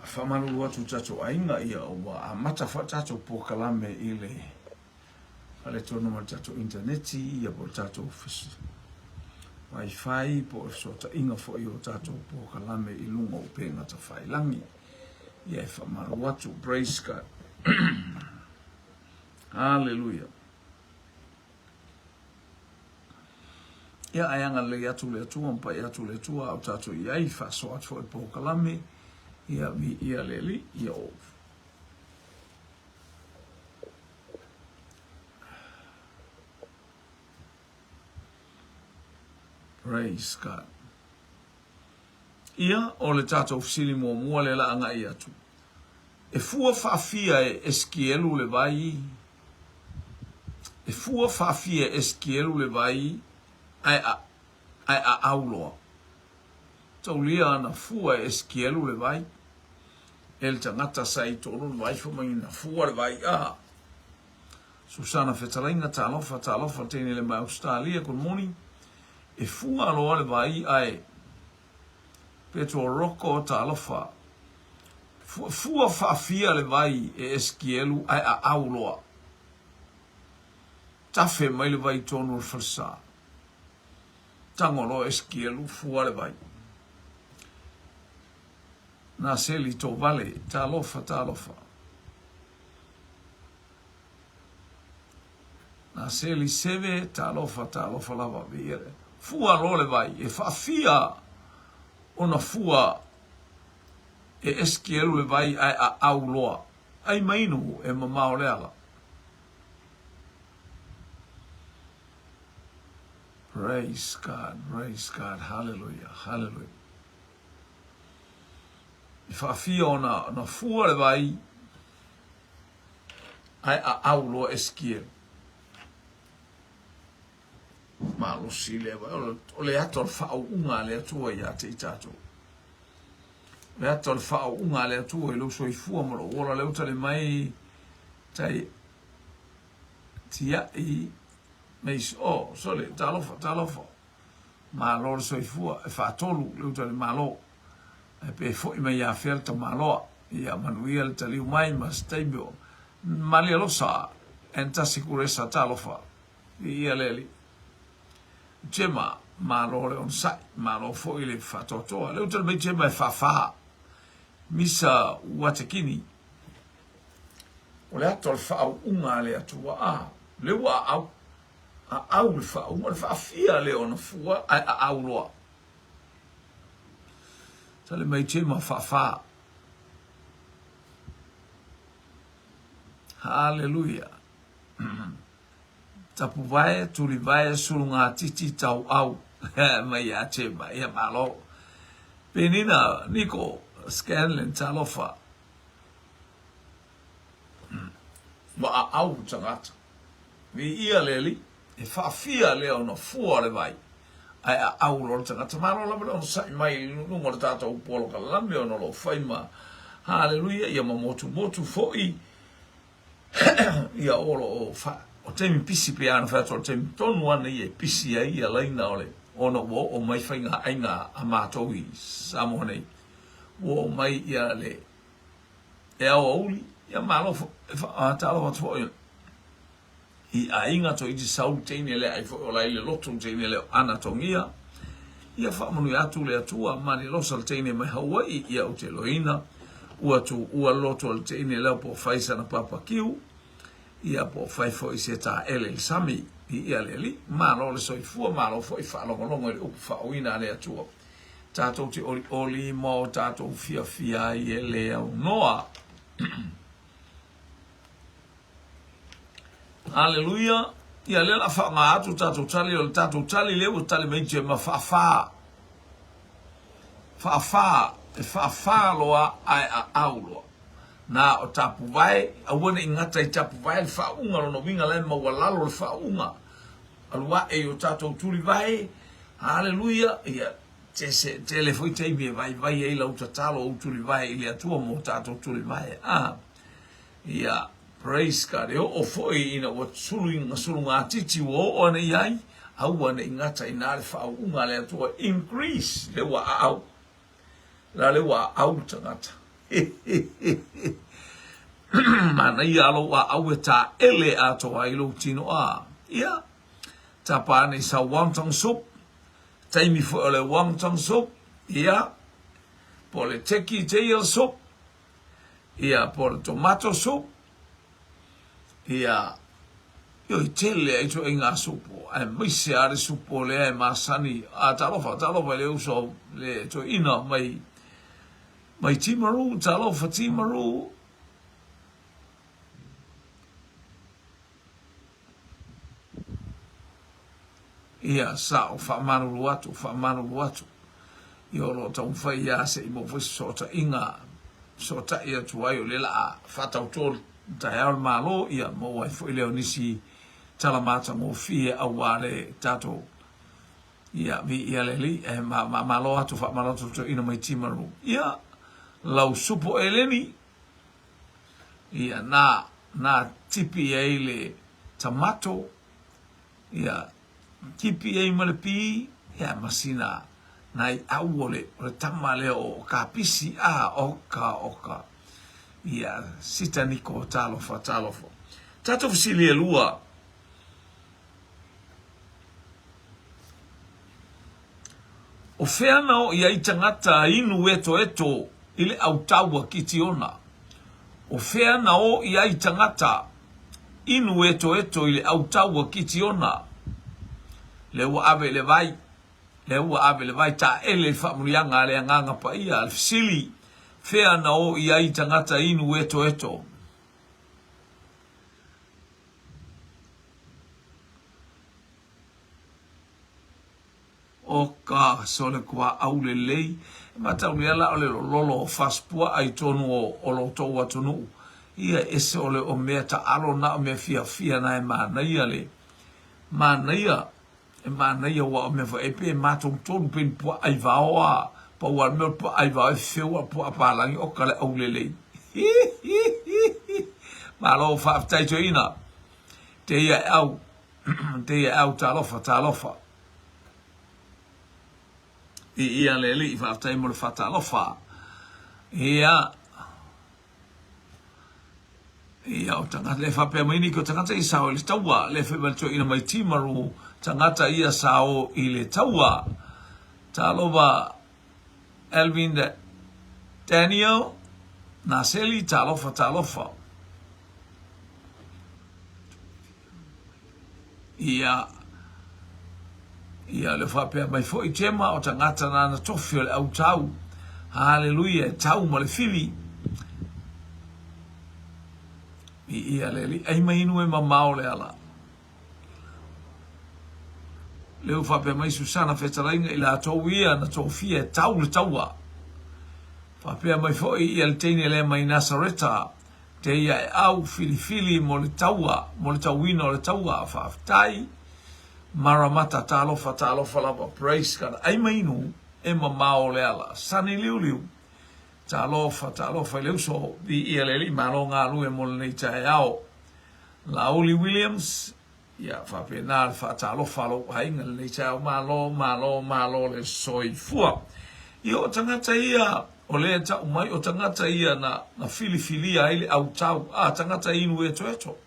Faamalulu atu i tatou aiga, ia ua amata foi tatou polokalame i le faletonu ma le tatou initaneti, ia po o le tatou wifi po o le fesootaiga foi o tatou polokalame i luga o upega tafailagi. Ia e faamalulu atu. Praise God. Hallelujah. Ia, ae agalelei atu le Atua ma pai atu le Atua a o tatou i ai, faasoa atu foi le polokalame, ia, viia le Alii, ia o. Praise God. Ia, o le tatou fesili muamua lea la agai atu. E fua faafia e Esikielu le vai, e fua faafia e Esikielu le vai, ae, ae aau loa. Taulia ana fua e Esikielu le vai, e le tagata sa i tolu le vai fai mai na fua le vai, a. Susana Fetalaiga, talofa, talofa, teine le mai Australia, good morning. E fua loa le vai, ae Petro Roko, talofa. Fua faafia le vai e Esikielu ae aau loa. Tafe mai le vai i tonu o le falesa. Tago loa Esikielu, fua le vai. Naseli Tovale, talofa, talofa. Na seli seve, talofa, talofa lava, viia le. Fua loa le vai, e faafia ona fua e Esikielu le vai ae aau loa. Ai mainu e mamao le ala. Praise God, praise God, hallelujah, hallelujah. E faafia ona, ona fua le vai, Ae aau loa Esikielu. Malosi lea vai. O le ata o le faauuga a le Atua ia te i tatou. O le ata o le faauuga a le Atua i lou soifua ma lou ola lea ua tali mai tai tiai meis o oh, sole talofa talofa malo le soifua e faatolu le uta le malo Ae pe foi mai ia fea le tamaloa, ia manuia le taliu mai ma se taimi o Malialosa and tasi kuresa talofa. Viia le Alii. Gemma, malo le onosai, malo foi le faatoatoa. Le uta mai Gemma e faafa. Misa Watekini. O le ata o le faauuga a le Atua, a, le ua aau. Aau le faauuga, le faafia lea ona fua, ae aau loa. Tali mai Jim a faafā. Haleluia. Tapuvae, tulivae, sulugatiti, tauau. Mai ia Jim, ia malo. Penina, Niko, Scanlon, talofa. Ua aau le tagata. Viia le Alii, e faafia lea ona fua o le vai, ae aau loa le tagata. Malo lava le onosai mai i luga o le tatou polokalame ona o lo o fai ma Haleluia, ia ma motumotu foi ia o lo o fa, o taimi pisi pei ona fai atu o le taimi tonu ana ia e pisi ai ia laina o le ona ua oo mai faiga aiga a matou i Samoa nei. Ua oo mai ia le e aoauli, ia malo foi, e faatalofa atu foi i aiga toeitiiti sau teine lea ai foi o la i le lotu teine lea o Ana Togia. Ia faamanuia atu le Atua malilosa le teine mai Hawaii ia ou te loina ua tu ua lotu o le teine lea po o fai sana papakiu ia po o fai foi se taele i le sami i ia le Alii. Malo le soifua, malo foi faalogologo i le upu faauina a le Atua. Tatou te olioli ma o tatou fiafia ai e le aunoa. Aleluia. Ia lea la faaaoga atu tatou tali, o le tatou tali lea ua tali mai Jema faafā. Faafā, e faafā loa ae aau loa. Na o tapuvae, aua ne i gata i tapuvae le faauuga, lona uiga la e maualalo le faauuga. Alu ae i o tatou tulivae, Haleluia! Ia, se tele foi taimi e vaivai ai lau tatalo ou tulivae i le Atua mo tatou tulivae. Ah, ia, praise God. E oo foi ina ua sulu, sulugatiti ua oo ana i ai, aua ne i gata i ina le faauuga a le Atua. Increase, le ua aau. La le ua aau le tagata. Manaia lou aau e taele atoa ai lou tino a. Ia, tapa ane i sau wonton soup, taimi foi o le wonton soup, ia, po o le turkey tail soup, ia, po o le tomato soup, ia, ioe tele ai ituaiga supo, aemaise lava le supo lea e masani, a talofa, talofa i le uso, le toeaina mai, mai Timaru, talofa Timaru. Ia, sa o faamalulu atu, faamalulu atu. Ia o lo o taumafai ia se i maua foi se fesootaiga, fesootai atu ai o lea o le a faatauto le taeao le Malo, ia maua ai foi lea o nisi tala matagofie aua le tatou ia viia le Alii. Ae ma, ma, malo atu, faamalo atu le toeaina mai Timaru. Ia, lau supo eleni, ia na, na tipi ai le tamato, ia tipi ai ma le pi, ia ma sina nai au o le, o le tama lea o Kapisi, a oka, oka. Ia, sita niko, talofa, talofa. Tatou fesili e lua. O fea na o i ai tagata inu etoeto i le autau a Kitiona? O fea na o i ai tagata inu etoeto i le autau a Kitiona? Lea ua ave i le vai, lea ua ave i le vai taele i faamuliaga a le Agaga Paia. Le fesili, fea na o i ai tagata inu etoeto? O ka sole kuaau lelei, e mataulia la o le lololo o fasipuaa i tonu o lo outou atunuu. Ia ese ole o mea taalo na o mea fiafia na e manaia le manaia e manaia ua o mea foi e pe matou tonu pe ni puaa i vaoa pau a le mea o le puaa i vao e feu a puaa palagi o ka le au lelei. Malo faafetai toeaina. Te ia e au Te ia e au talofa talofa. I ia le alii faafetai mo le faatalofa. Ia ia o tagata le faapea mai nei ko tagata i sao i le taua le fai mai le toeaina mai Timaru tagata ia sao i le taua talofa Elvin Daniel Naseli talofa talofa Ia, ia le faapea mai foi Tema o tagata nana tofi o le autau. Haleluia, e tau ma le fili. I ia le li, ai mai inu e mamao le ala. Le ua faapea mai Susana fetalaiga i latou ia na tofia e tau le taua. Faapea mai foi ia le teine lea mai Nasareta, Te ia e au filifili mo le taua, mo le tauina o le taua, faafetai. Maramata, talofa, talofa lava, praise God. Ai mai inu, e mamao le ala. Sani liuliu, talofa, talofa i le uso, viia le Alii, malo galue mo lenei taeao. Lauli Williams, Ia faapena le faatalofa a lou aiga lenei taeao. Malo, malo, malo le soifua. Ia o tagata ia o lea e tau mai, o tagata ia na, na filifilia ai le autau, a tagata inu etoeto.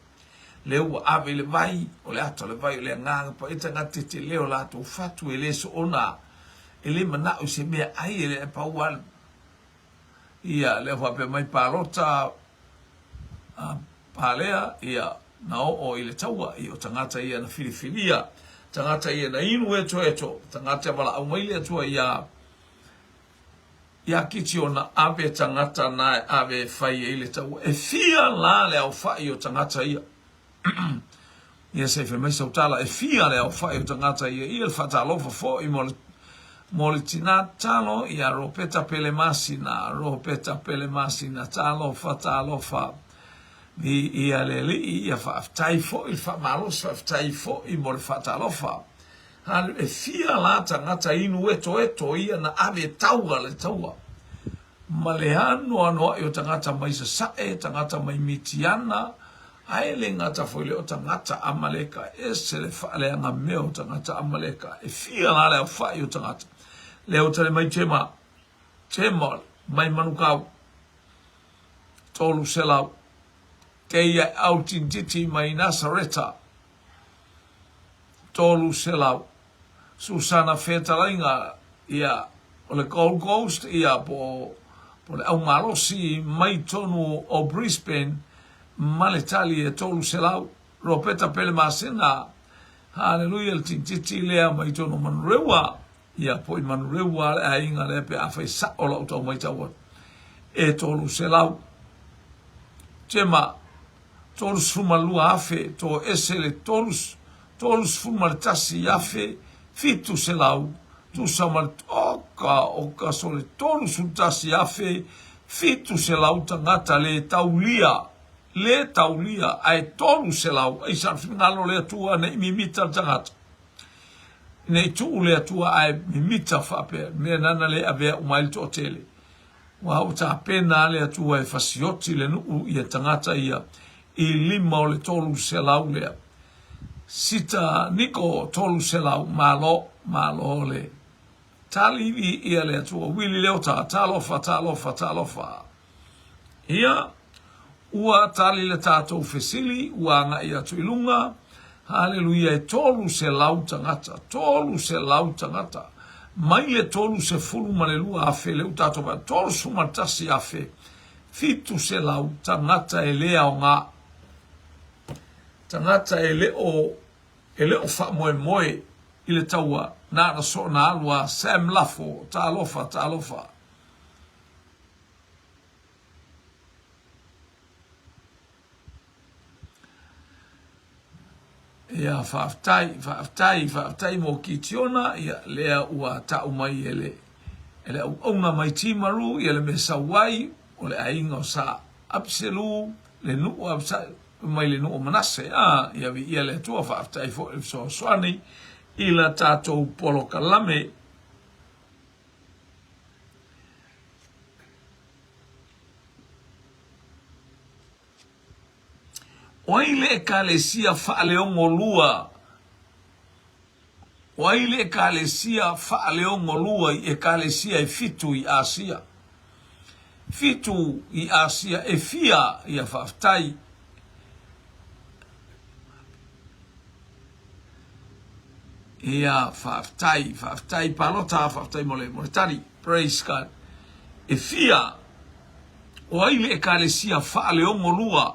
Lea ua ave i le vai, o le ata o le vai o le agaga paia, tagata tetele o latou fatu e le soona, e le manao i se mea ai, e le pau lava ia lea faapea mai palota a palea ia na oo i le taua ia o tagata ia na filifilia tagata ia na inu etoeto tagata e valaau mai le Atua ia ia Kitiona ave tagata na e ave e fai ai le taua e fia la le aofai o tagata ia Ia se i fai mai sau tala, e fia le aofai o tagata ia ia le faatalofa foi mo le mo le tinā talo ia Ropeta Pelemasina, Ropeta Pelemasina, talofa, talofa. Vi ia le Alii, ia faafetai foi le faamalosi, faafetai foi mo le faatalofa. Hale, e fia la tagata inu etoeto ia na ave taua le taua. Ma le anoanoai o tagata mai Sasae, tagata mai Mitiana, Ae le gata foi lea o tagata Amaleka, ese le faaleaga mea o tagata Amaleka, e fia la le aofai o tagata. Lea ua tali mai Tema, Tema mai Manukau. 300. Teia au tinititi mai Nasareta, 300. Susana Fetalaiga, ia, o le Gold Coast, ia, po, po le aumalosi mai tonu o Brisbane, ma le tali e 300. Ropeta Pele Masina, haleluia, le tinititi lea mai tonu o Manurewa, ia, po i Manurewa le aiga lea pe afai sa'o lau tau matau atu, e 300. Tema, 32,000, toese le 31,700, tusa ma le, oka, oka, so le 31,700 tagata le taulia, le taulia, ae 300, ai sa le finagalo le Atua nei mimita le tagata. Nei tuu le Atua ae mimita faapea, mea nana le avea uma ai le toatele. Ua ua tapena le Atua e fasioti le nuu ia tagata ia i lima o le 300 lea. Sita niko 300, malo, malo le tali i ia le Atua. Wili Leota, talofa, talofa, talofa. Ia, ua tali le tatou fesili, ua agai atu i luga, haleluia, e 300 tagata, 300 tagata, mai le 32,000 lea ua tatou vaai, 31,700 tagata e le aoga, tagata e le o, e le o faamoemoe i le taua, na ona soona alu a Sam Lafo, talofa, talofa. Ia, faafetai, faafetai, faafetai mo Kitiona, ia, lea ua tau mai e le, e le auauna mai Timaru, ia le mea sau ai, o le aiga o Sa Abselu, le nuu Absa, mai le nuu o Manase, a, ia viia le Atua, faafetai foi i le fesoasoani i la tatou polokalame. O ai le Ekalesia faaleogolua? O ai le Ekalesia faaleogolua i Ekalesia e fitu i Asia? Fitu i Asia e fia ia faafetai. Ia, faafetai, faafetai Palota, faafetai mo le, mo le tali. Praise God. E fia, o ai le ekalesia faaleogolua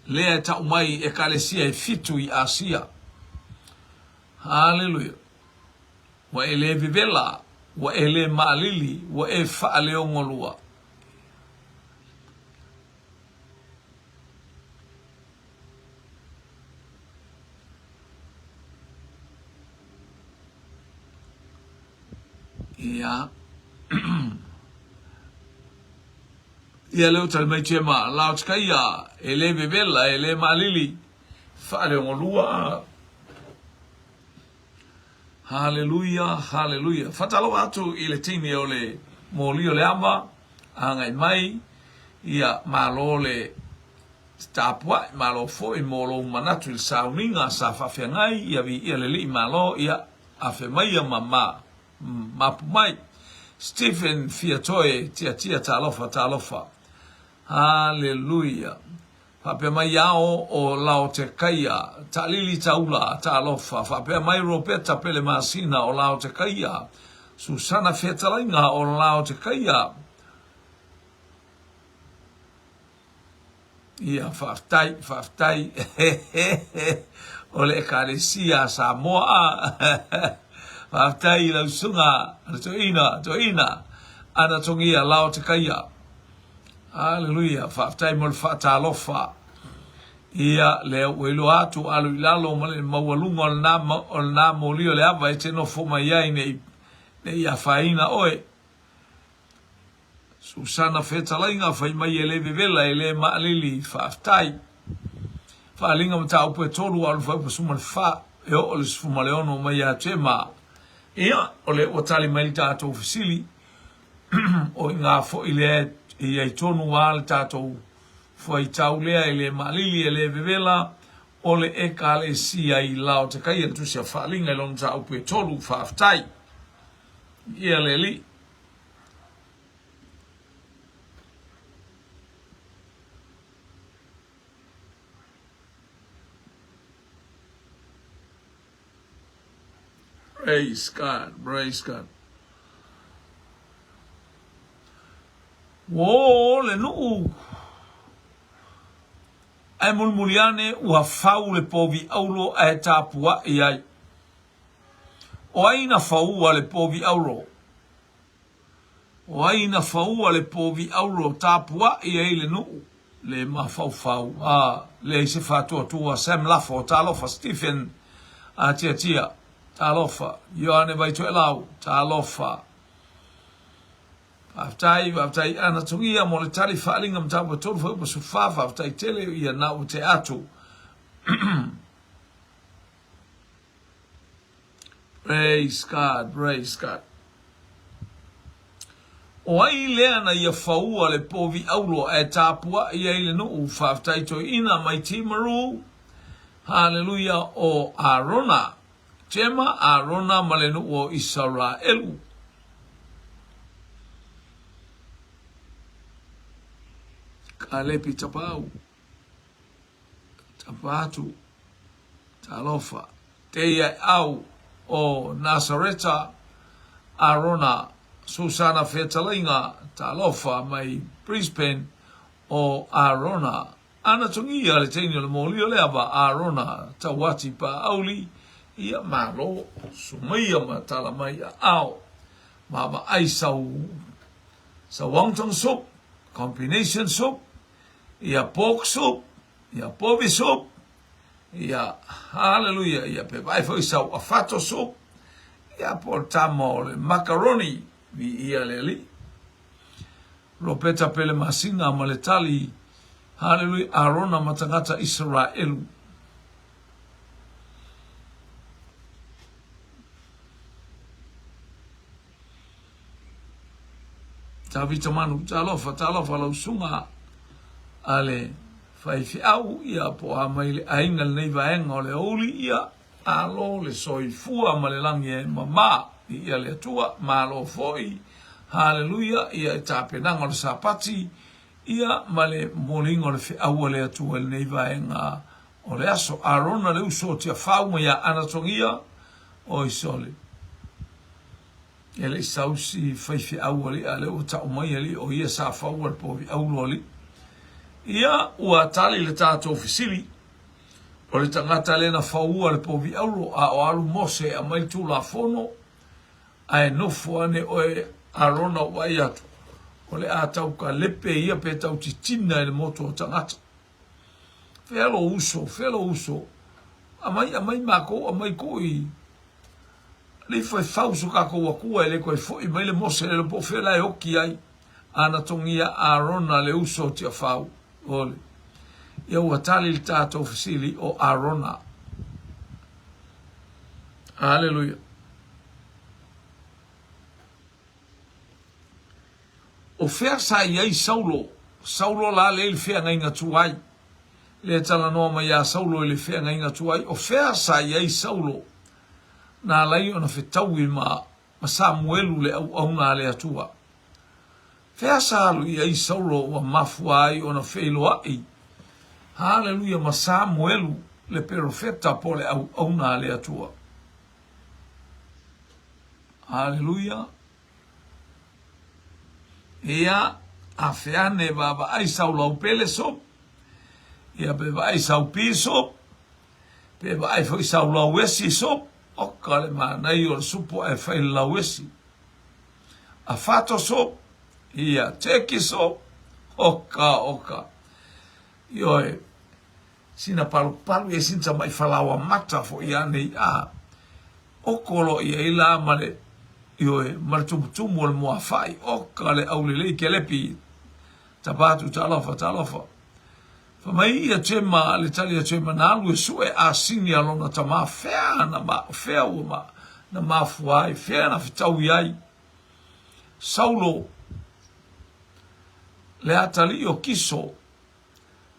lea e tau mai ekalesia e fitu i Asia? Haleluia. Ua e le vevela, ua e le maalili, ua e faaleogolua. Ia. Ia leo tali mai Gemma, lao tikaia, e le vevela, e le maalili, faaleogolua. Haleluia, haleluia. Faatalofa atu i le teine o le moli o le ama, agai mai, ia malo le tapuai, malo foi mo lou manatu i le sauniga sa faafeagai, ia viia le Alii malo, ia afe maia ma ma mapu mai. Stephen Fiatoe, tiatia talofa, talofa. Haleluia. Faapea mai Ao o Laotekaia, Taalili Taula, talofa. Faapea mai Ropeta Pelemasina o Laotekaia, Susana Fetalaiga o Laotekaia. Ia, faafetai, faafetai. O le Ekalesia a Samoa. Faafetai i lau susuga, le toeaina, toeaina, Anatongia Laotekaia. Aleluia, faafetai mo le faatalofa. Ia, lea ua iloa atu, alu i lalo ma le maualuga o lena, o lena moli o le ava e te nofo mai ai nei, nei afaina oe. Susana Fetalaiga, fai mai e le vevela, e le maalili, faafetai. Faaaliga mataupu e tolu a o le fuaiupu 14 e oo i le 16 mai ia Tema. Ia, o lea ua tali mai le tatou fesili. O i ina foi lea e i ai tonu lava le tatou fuaitau lea e le maalili, e le vevela, o le Ekalesia i Laotekaia, le Tusi a Faaaliga i lona mataupu e tolu. Faafetai. Ia le Alii. Praise God, praise God. Ua le nuu ae mulimuli ane ua fau le povi aulo ae tapuai ai. O ai na faua le povi aulo? O ai na faua le povi aulo tapuai ai le nuu? Le mafaufau a leai se faatuatua Sam Lafo talofa Stephen Atiatia talofa Ioane Vaitoelau talofa Faafetai, faafetai Ana Togia mo le tali faaaliga mataupu e 3 fuaiupu 14, faafetai tele ia na ua te atu. Praise God, praise God. O ai lea na ia faua le povi aulo ae tapuai ai le nuu, faafetai toeaina mai Timaru, haleluia, o Arona, Jema, Arona ma le nuu o Isaraelu. Kalepi Tapau. Tapa atu, talofa, teia au o Nasareta, Arona, Susana Fetalaiga, talofa mai Brisbane, o Arona, Ana Togia le teine o le moli o le ava, Arona, Tauati Paauli, ia malo, sumaia ma tala mai a ao, ma vaai sau, sau wonton soup, combination soup, ia pork soup, ia povi soup, ia hallelujah, ia pe vaai foi sau afato soup, ia po o le tama o le macaroni, viia le Alii. Ropeta Pele Masina ma le tali, hallelujah, Arona ma tagata Isaraelu. Tavita Manu, talofa, talofa lau susuga a le faifeau, ia po o a mai le aiga lenei vaega o le aoauli, ia alo le soifua ma le lagi e mama i le Atua, malo foi, haleluia, ia i tapenaga o le Sapati, ia ma le momoliga o le feau a le Atua i lenei vaega o le aso. Arona le uso o Tiafau ma ia Anatogia, oi sole. E le i sau si faifeau alii, a lea ua tau mai alii o ia sa faua le povi auro alii. Ia, ua tali le tatou fesili, o le tagata lea na faua le povi auro, a o alu Mose e aumai le Tulafono, ae nofo ane oe Arona ou vaai atu, o le a tau kalepe ia pe tau titina i le motu o tagata. Fea lou uso, fea lou uso, aumai, aumai makou, aumai kui le ifo e fau so kakou Akua e le koe foi mai le Mose le po fea la e oki ai ana togia Arona le uso o Tiafau ole ia ua tali le tatou fesili o Arona. Aleluia. O fea sa i ai Saulo? Saulo la lea i le feagaiga tuai. Lea e talanoa mai iā Saulo i le feagaiga tuai. O fea sa i ai Saulo? Na ala ai ona fetaui ma, ma Samuelu le auauna a le Atua. Fea sa alu i ai Saulo ua mafua ai ona feiloai? Haleluia ma Samuelu le perofeta po o le auauna a le Atua. Haleluia. Ia, afe ane vaavaai sau laupele soup, ia pe vaai sau pea soup, pe vaai foi sau lauesi soup, oka le manaia o le supo ae fai le lauesi. Afato soup, ia turkey soup, oka oka. Ioe, sina palupalu ia sina tamai falaoa mata foi anei a oko loa i ai la ma le ioe ma le tumutumu o le muafa'i oka le aulelei kelepi tapa atu talofa talofa fai mai ia Jema le tali a Jema na alu e su'e asini a lona tamā fea na ma fea ua ma na mafua ai fea na fetaui ai Saulo le atalii o Kiso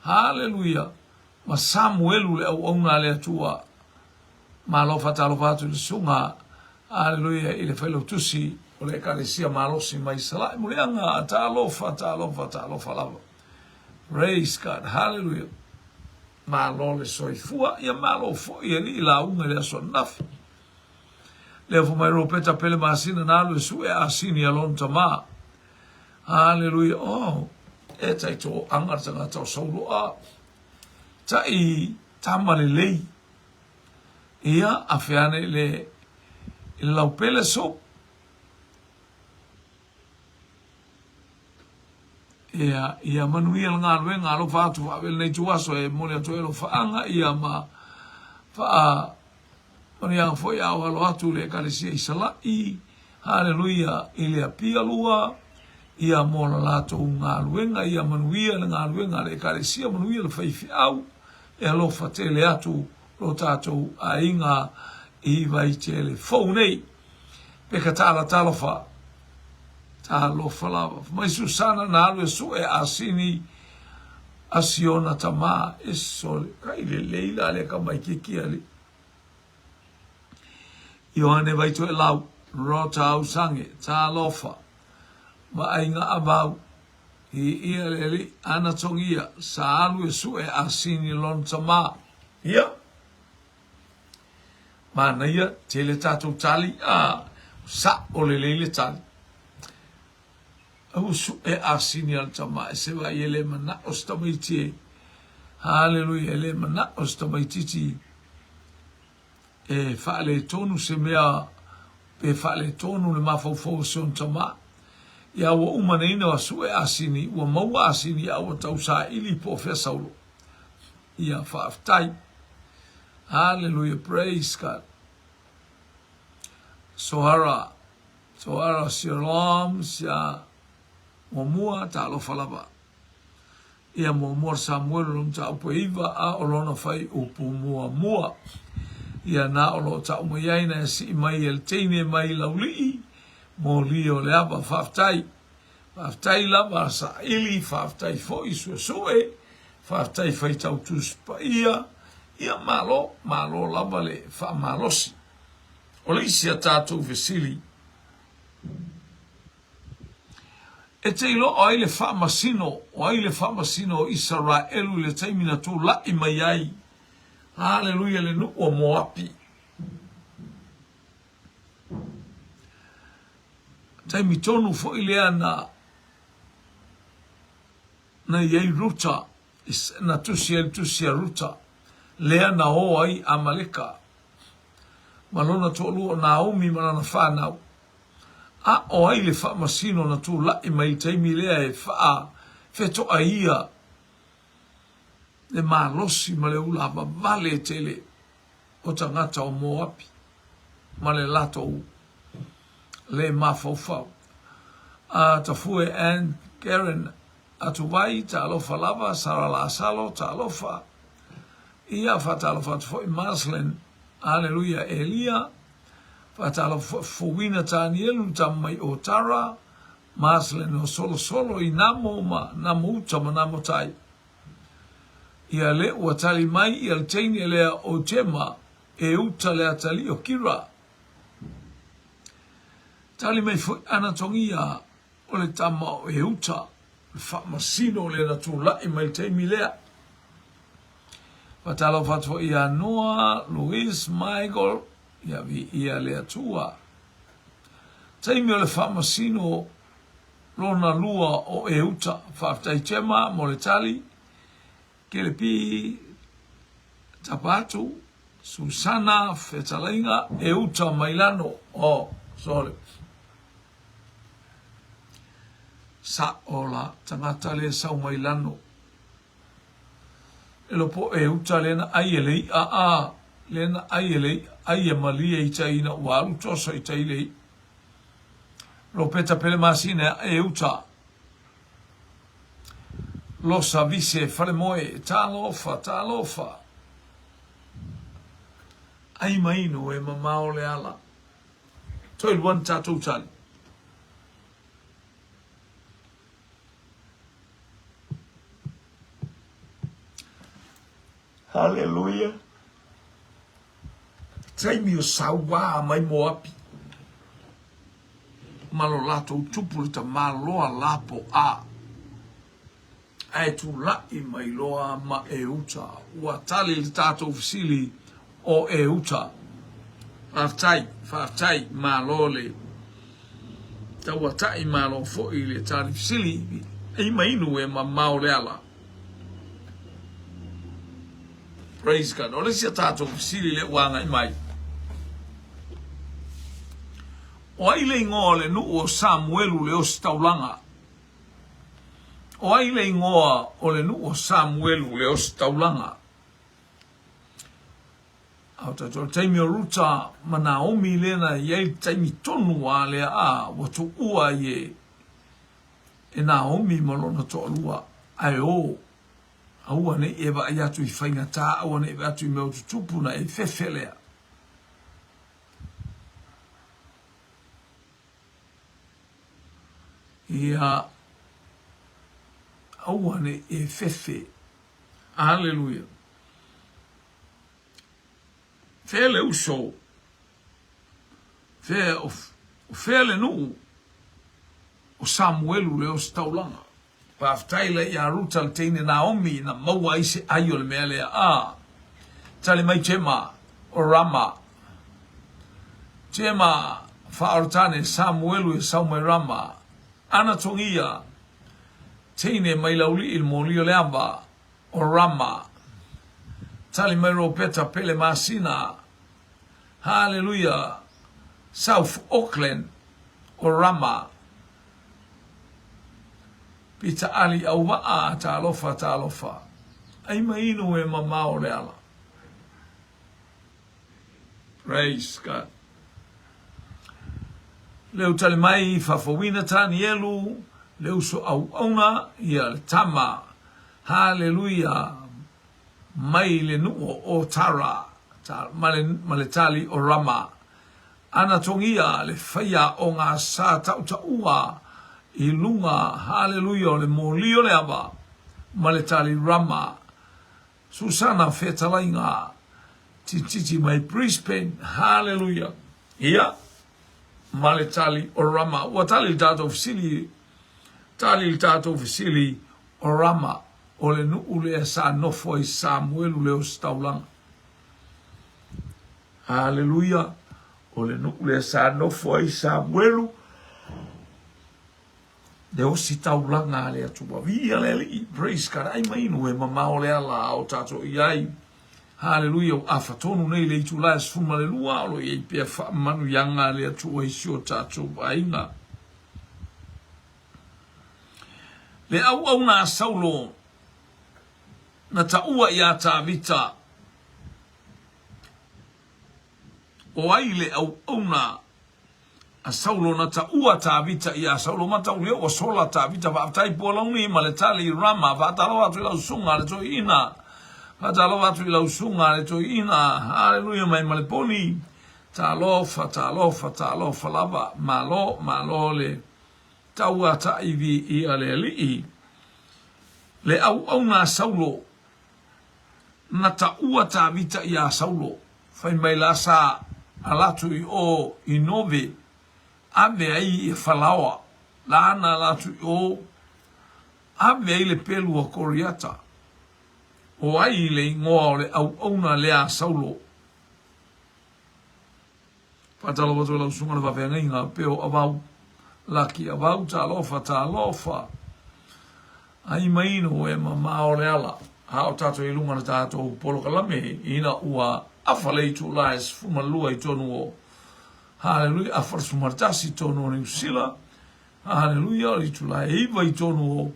Haleluia! Ma Samuelu le auauna a le Atua. Malo faatalofa atu i le susuga, haleluia, i le failautusi o le Ekalesia malosi mai Salae Muliaga. Talofa, talofa, talofa lava. Praise God. Haleluia. Malo le soifua, ia malo foi e alii lauga i le aso ananafi. Lea fai mai Ropeta Pele Masina na alu e suʻe asini a lona tamā. Haleluia. Oh, e tai toaga le tagata o Sauloa. Tai tama lelei. Ia, afe ane i le, i le laupele so. Ia, ia manuia le galuega, alofa atu faavele nei ituaso e momoli atu ai alofaaga, ia ma faa manuiaga foi a o alo atu le Ekalesia i Salaʻi, haleluia, i le Apia lua, ia mo la latou galuega, ia manuia le galuega a le Ekalesia, manuia le faifeau, e alofa tele atu lo tatou aiga i Vaitele fou nei. Peka tala talofa. Talofa lava. Fai mai Susana na alu e sue asini a siona tama e sole. Kai lelei la le ka mai ke ki ali. Ioane Vaitoelau, Rota Ausange, talofa. Vaaiga Avau, i ia le alii ana tongia, sa alu e sue asini lona tama. Ia. Manaia, tele tatou tali, a, sa'o lelei le tali. Ua suʻe asini a le tama e se vai e le manaʻo se tamaiti e. Haleluia, e le manaʻo se tamaititi e faaletonu se mea pe faaletonu le mafaufau o si ona tama. Ia ua uma nei na suʻe asini, ua maua asini a ua tau saili po o fea Saulo. Ia faafetai. Hallelujah, praise God. Sohara, Sohara Shalom, sia muamua, talofa lava. Ia muamua Samuel lo mataupu e iva a o lona fai upu muamua. Ia na o lo tau mai ai na e sii mai e le teine mai laulii, moli o le ava, faafetai. Faafetai lava saili, faafetai foi suesue, faafetai faitau Tusi Paia, ia malo, malo lava le faamalosi. O le isi a tatou fesili, e te iloa o ai le faamasino, o ai le faamasino o Isaraelu i le taimi na tulai mai ai, haleluia, le nuu o Moapi. Taimi tonu foi lea na na i ai Ruta, na tusi ai le tusi a Ruta, lea na o ai Amaleka ma lona toalua o Naomi ma lana whanau. A o ai le faamasino na tulaʻi mai i le taimi lea e faafetoa ia le malosi ma le ulavavale tele o tagata o Moapi ma le latou le mafaufau. A Tafue Ann Karen Atuvai, talofa lava, Sara Lasalo, talofa. Ia, faatalofa atu foi Maslin, Aleluia, Elia, faatalofa foi Fowina Tanielu, tama mai o Tara, Maslin o Solosolo i Namo ma Namo Uta ma Namo Tai. Ia le ua tali mai ia le teine lea o Tema e uta le atalii o Kira. Tali mai foi ana togia o le tama o Euta, le faamasino lea na tulai mai le taimi lea. Faatalofa atu foi ia Noa, Louis, Michael, ia viia le Atua. Taimi o le faamasino lona lua o Euta. Faafetai Gemma mo le tali. Kelepi tapa atu, Susana fetalaiga Euta Mailano. Oh, sorry. Sa'o la tagata le sau mai lano. E lopo Euta le na ai e le i'a a le na ai e le i'a ai e malie i tai ina ua alu toso i tai le i'a. Ropeta Pelemasina e uta. Losa Vise Falemoe, talofa, talofa. Ai mainu e mamao le ala. Toe lua ni tatou tali. Haleluia. Taimi o sauā mai Moapi. Ma lo latou tupu le tamaloa lapo a. Ae tulaʻi mai loa ma Euta. Ua tali le tatou fesili o Euta. Faafetai, faafetai, malo le tauata'i, malo foi le tali fesili, ai ma inu e mamao le ala. Praise God. O le isi a tatou fesili lea ua agai mai. O ai le igoa o le nuu o Samuelu le Ositaulaga? O ai le igoa o le nuu o Samuelu le Ositaulaga? A o tatou le taimi o Ruta ma Naomi lea na i ai le taimi tonu a lea a ua tuua ai e e Naomi ma lona toalua ae o aua ne i e vaai atu i faigata aua ne i vaai atu i mea o tutupu na e fefe lea. Ia aua ne i e fefe. Aleluia. Fea le uso, fea o, fea le nuu o Samuelu le ositaulaga. Faafetai lea ia Ruta le teine Naomi na maua ai se ai o le mea lea. A, tali mai Jema o Rama. Jema faaoratane Samuelu e sau mai Rama. Ana togia teine mai laulii le moli o le ava o Rama. Tali mai Ropeta Pele Masina. Haleluia! South Auckland o Rama. Pita Ali Auvaa Talofa talofa. Ai ma inu e mamao le ala. Praise God. Leu tali mai Fafauina Tanielu, le uso auauna, ia le tama. Haleluia. Mai le nuu o Tara, ta, ma, le, ma le tali o Rama. Ana togia le whaia o ngā sā tautaua i lunga, haleluia, o le mōli o le ava, ma le tali Rama. Susana Fetalaiga Tititi mai Brisbane, haleluia. Ia, ma le tali o Rama. Ua tali le tatou fesili, tali le tatou fesili o Rama, o le nuu lea sa nofo ai Samuelu le ositaulaga. Haleluia, o le nuu lea sa nofo ai Samuelu Le ositaulaga a le Atua. Viia le Alii. Praise God. Ai mai inu e mamao le ala a o tatou i ai. Haleluia. Ua afa tonu nei le itula e 12 o lo i ai pea faamanuiaga a le Atua i si o tatou aiga. Le auauna a Saulo na taua iā Tavita. O ai le auauna a Saulo na taua Tavita iā Saulo mataulia ua sola Tavita faafetai Pualauni ma le tali Rama faatalofa atu i lau susuga le toeaina faatalofa atu i lau susuga le toeaina haleluia mai ma le poni talofa talofa talofa lava malo malo le tauata'ivi ia le alii le auauna a Saulo na taua Tavita iā Saulo, fai mai la sa ala atu i o i Nove, ave ai ia Falaoa, la na ala atu i o, ave ai le pelu a Koriata. O ai le igoa o le auauna lea a Saulo? Faatalofa atu i lau susuga le faafeagaiga peo avau laki avau talofa talofa ai mainu e mamao le ala a o tatou i luga le tatou polokalame ina ua afa le itula e 12 i tonu o haleluia afa le 11 i tonu o Niu Sila haleluia o le itula e 9 i tonu o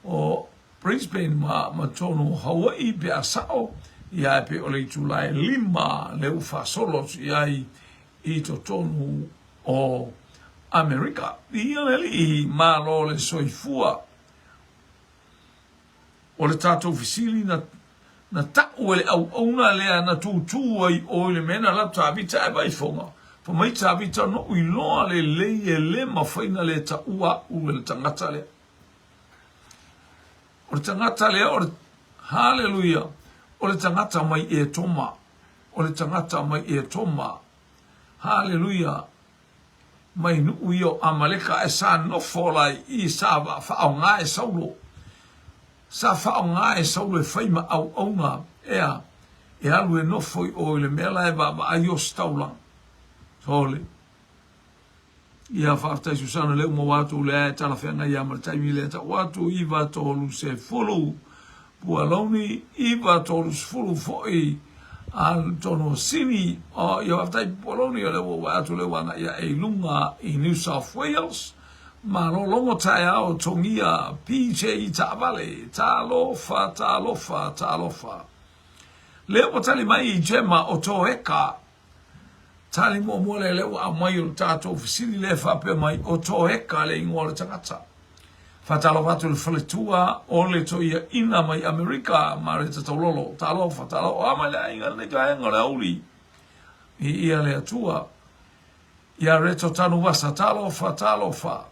o Brisbane ma, ma tonu o Hawaii pe a sao, ia e pei o le itula e 5 le ua faasolo atu i ai i totonu o Amerika. Ia le alii malo le soifua. O le tatou fesili na na ta'u e le auauna lea na tūtū ai ʻoe i le mea na alu atu Tavita ae vaifoga. Fai mai Tavita, Noʻu iloa lelei e le mafai na le taʻua aʻu e le tagata lea. O le tagata lea o le, haleluia, o le tagata mai Etoma, o le tagata mai Etoma, haleluia, mai nuu ia o Amaleka ae sa nofo la i sa faaaoga e Saulo. Sa faaaoga e Saulo e fai ma auauna, ea. E alu e nofo i o i le mea la e vaavaai ositaulaga. Sole. Ia faafetai Susana lea ua maua atu lea e talafeagai lava ma le taimi lea tau atu 9 30 Pualauni 9 30 foi tonu o Sini o ia faafetai Pualauni o lea ua ua atu lea ua agai ae i luga i New South Wales Malo logo taeao togia PJ taavale talofa talofa talofa lea ua tali mai i Gemma o Toeka Tali muamua lea lea ua aumai o le tatou fesili lea e faapea mai, o Toeka le igoa o le tagata. Faatalofa atu i le faletua o le toeaina mai Amerika, Mareta Taulolo. Talofa, talofa. O a mai le aiga lenei vaega o le aoauli. Viia le Atua. Ia Reto Tanuvasa, talofa, talofa.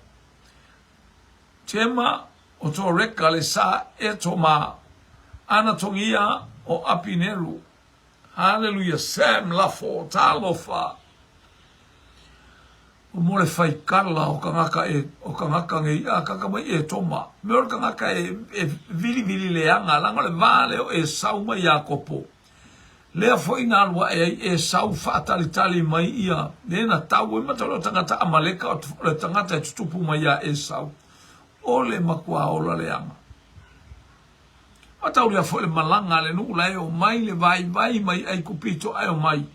Tema o Toreka le sa e Toma, ana togia o Apineru. Haleluia Sam Lafo talofa o mo le faikala o kangaka e o kangaka ngei a kaka mai e toma me o le kangaka e, e vilivili leaga langa o le va lea o Esau ma Iakopo lea foi na alu ae ai Esau faatalitali mai ia le na tau ai matau o tagata Amaleka o le tagata e tutupu mai ia Esau o le matua ola leaga. Mataulia foi le malaga a le nuu la e omai le vaivai mai Aikupito ae omai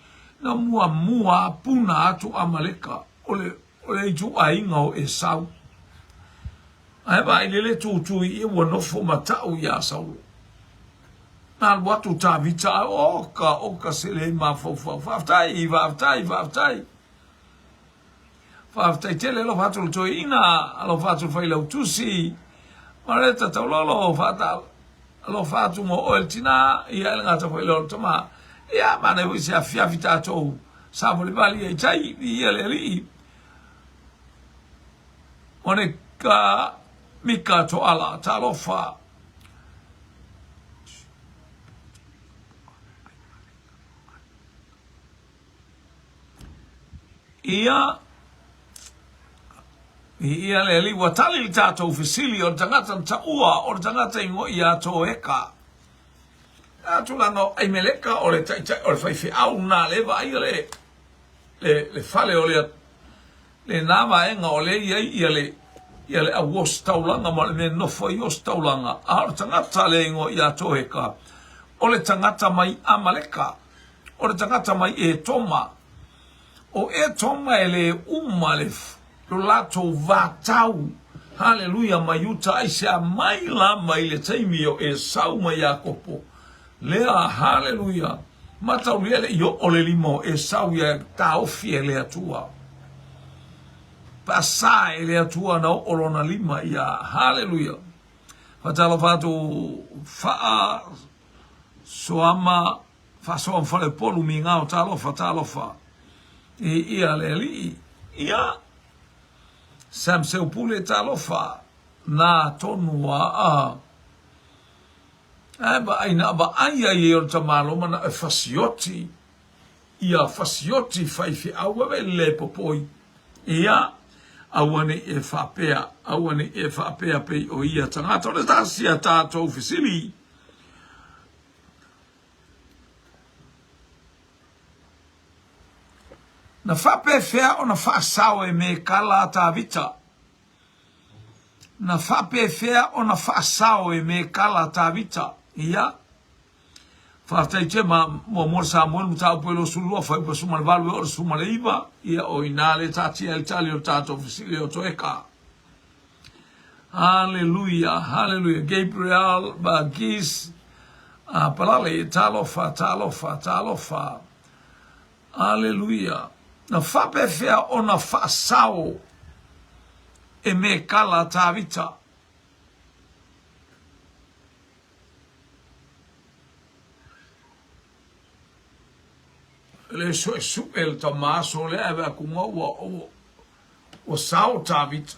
na muamua puna atu Amaleka o le o le ituaiga o Esau. Ae vaai lele tutu i ua nofo ma tau iā Saulo. Na alu atu Tavita ae oka oka se le mafaufau. Faafetai, faafetai, faafetai. Faafetai tele alofa atu le toeaina, alofa atu le failautusi, Mareta Taulolo, faata alofa atu mo oe le tina, ia e le gata foi lea o le tama. Ia, manaia foi se afiafi tatou savalivali ai tai, viia le Alii. Monica Mika Toala, talofa. Ia, i ia le alii, ua tali le tatou fesili o le tagata na taua, o le tagata i ngoi ia Toeka. A tulaga o Aimeleka o le taitai o le faifeau na le vaaia le, le, le fale o le, lena vaega o lea i ai ia le, ia le au ositaulaga ma le mea e nofo ai ositaulaga, a o le tagata le igoa ia Toeka, o le tagata mai Amaleka. O le tagata mai Etoma. O Etoma e le uma le lo latou vatau. Haleluia mai uta aisea mai la mai le taimi o Esau ma Iakopo. Lea, haleluia, mataulia le i oo le lima o Esau ia taofi e le Atua. Paasa e le Atua na oo lona lima ia, haleluia. Fatalofa atu faa soama Faasoa ma Faleupolu migao talofa talofa i ia le alii ia Sam Seupule talofa na tonu a a ae vaai na vaai ai e o le tamalo mana e fasioti ia fasioti faifeau ave le popoi ia aua nei e faapea aua nei e faapea pei o ia tagata o le tasi a tatou fesili. Na faapefea ona faasao e Mekala a Tavita? Na faapefea ona faasao e Mekala a Tavita? Ia. Faafetai Tema, muamua le Samuel mataupu e 22, fuaiupu 18 e oo i le 19, ia o i ina le taatia ai le tali o le tatou fesili o Toeka. Haleluia, haleluia. Gabriel Varghese, a Palale, talofa, talofa, talofa. Haleluia. Na faapefea ona faasao e Mekala Tavita? Le suesue le tama aso lea ave aku ua, ua, Ua sao Tavita.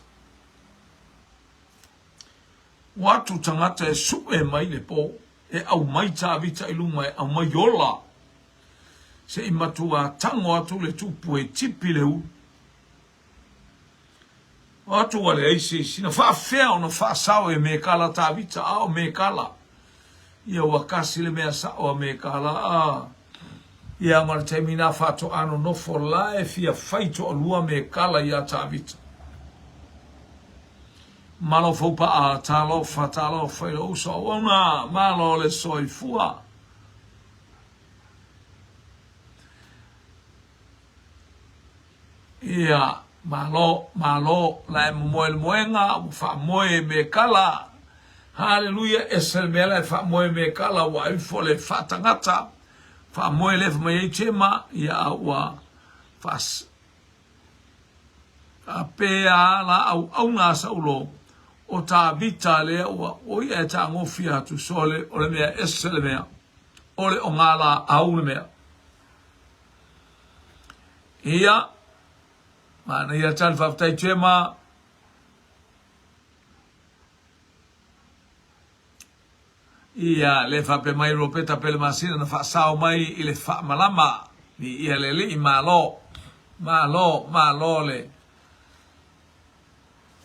Ua atu tagata e sue mai le po, e aumai Tavita i luma e aumai ola. Se i matua tango atu le tupu e tipi le ulu. Ua atu ua leai se isi. Na faafefea ona faasao e Mekala Tavita, a o Mekala. Ia ua kasi le mea sa'o a Mekala a. Ia ma le taimi na faatoa nonofo la e fia fai toalua Mekala iā Tavita. Malo foupa'a, talofa, talofa i lou uso auauna, malo le soifua. Ia, malo, malo, la e momoe le moega, ua faamoe me kala. Haleluia, ese le mea la e faamoe me kala, ua ifo le faatagata, faamoe le mai ai tema, ia a ua faas, faapea la auauna a Saulo, o Tavita lea ua, o ia e tagofia atu, so le, o le mea ese le mea, o le ogalaau le mea. Ia, manaia tali faafetai Chema. Ia, le faapea mai Ropeta Pele Masina na faasao mai i le faamalama. Ia le alii, malo, malo, malo le.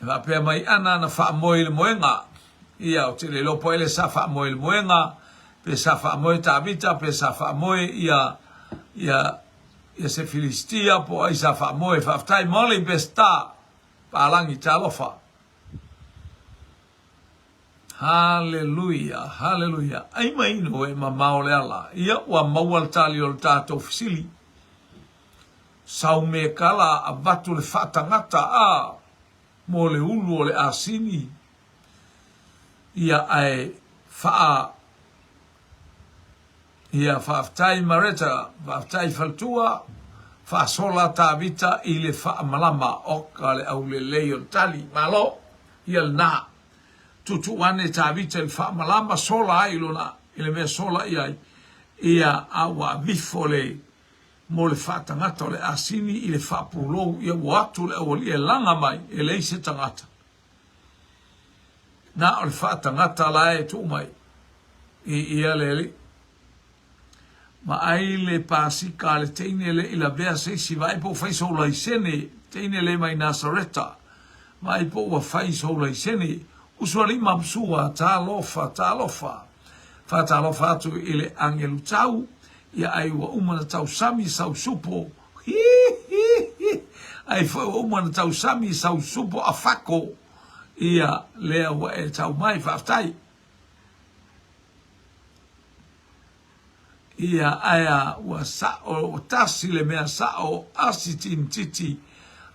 E faapea mai ana na faamoe i le moega. Ia, ou te le iloa po ai le sa faamoe i le moega, pe sa faamoe Tavita, pe sa faamoe ia, ia, ia se Filistia, po o ai sa faamoe. Faafetai Molly Besta, Palangi, talofa. Haleluia, haleluia. Ai mai ino e mamao le ala. Ia, ua maua le tali o le tatou fesili. Sau me kala avatu le faatagata a mo le ulu o le asini ia ae faa ia faafetai Mareta faafetai faletua faasola Tavita i le faamalama oka le aulelei o le tali malo ia lena tuutuu ane Tavita i le faamalama sola ai lona i le mea sola i ai ia a ua avifo le mo le faatagata o le asini i le faapulou ia ua atu le aualii e laga mai e leai se tagata. Na o le faatagata la e tuu mai i ia le alii. Vaai le pasika a le teine le i lavea se isi vaai po ua fai sou laisene teine le mai Nasareta vaai po ua fai sou laisene uso alii ma sua talofa talofa faatalofa atu i le agelu tau Ia ai ua uma na tausami sau supo hi hi hi ai foi ua uma na tausami sau supo a fako ia lea ua e tau mai faafetai ia aia ua sa'o ua tasi le mea sa'o asi tinititi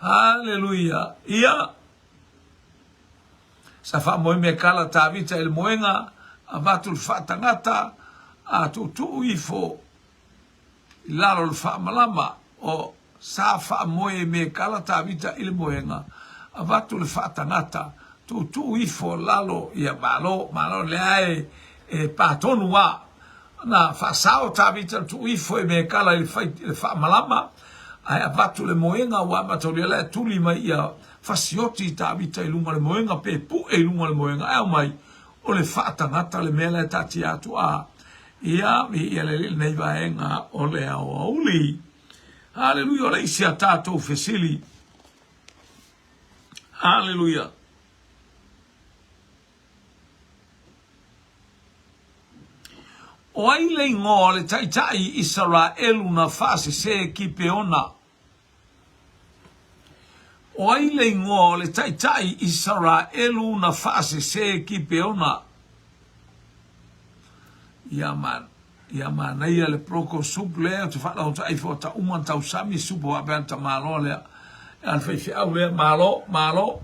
haleluia ia sa faamoe me kala Tavita i le moega, avatu le faatagata, a tuutuu ifo i lalo le faamalama, o sa faamoe me kala Tavita i le moega, avatu le faatagata, tuutuu ifo lalo, ia malo, malo, lea e, e pā tonu a. Na faasao Tavita le tuu ifo e me kala i le, fai, i le faamalama, ae avatu le moega ua amataulia la e tuli mai ia Fasioti i Tavita i luga o le moega pe pue i luga o le moega, ae aumai, o le faatagata le mea la e taatia atu a ia, ia le alii lenei vaega o le aoauli. Haleluia, o le isi a tatou fesili. Haleluia. O ai le igoa o le taitai Isaraelu na faasese Kipeona? O ai le igoa o le taitai Isaraelu na faasese Kipeona? Ia ma ia manaia le proko soup lea ou te faalaotaai foi ta uma na tausami supo faapea na tamaloa lea a le faifeau lea malo malo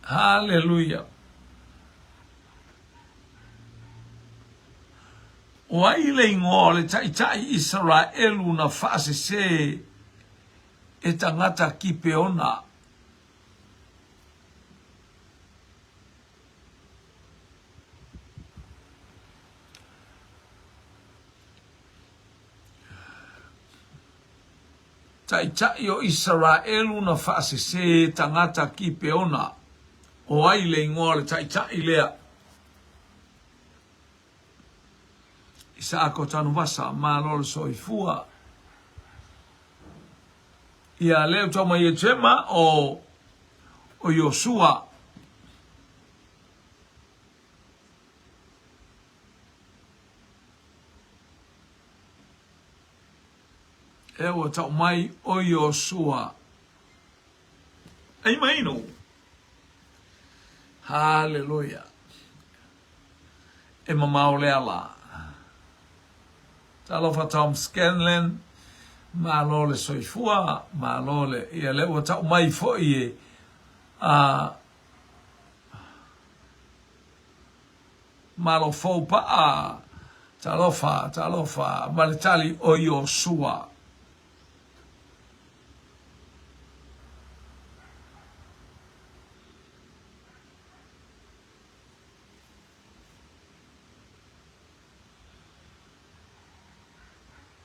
haleluia O ai le igoa o le taitai Isaraelu na faasese e tagata Kipeona? Taitai o Isaraelu na faasese e tagata Kipeona. O ai le igoa o le taitai lea? Isaako Tanuvasa, malo le soifua. Ia lea ua tau mai e Jema o o Iosua. E ua tau mai o Iosua. Ai mai no. Haleluia. E mamao le ala. Talofa Tom Scanlon, malo le soifua, malo le, ia lea ua tau mai foi e a malo fou paa, talofa, talofa, ma le tali o Iosua.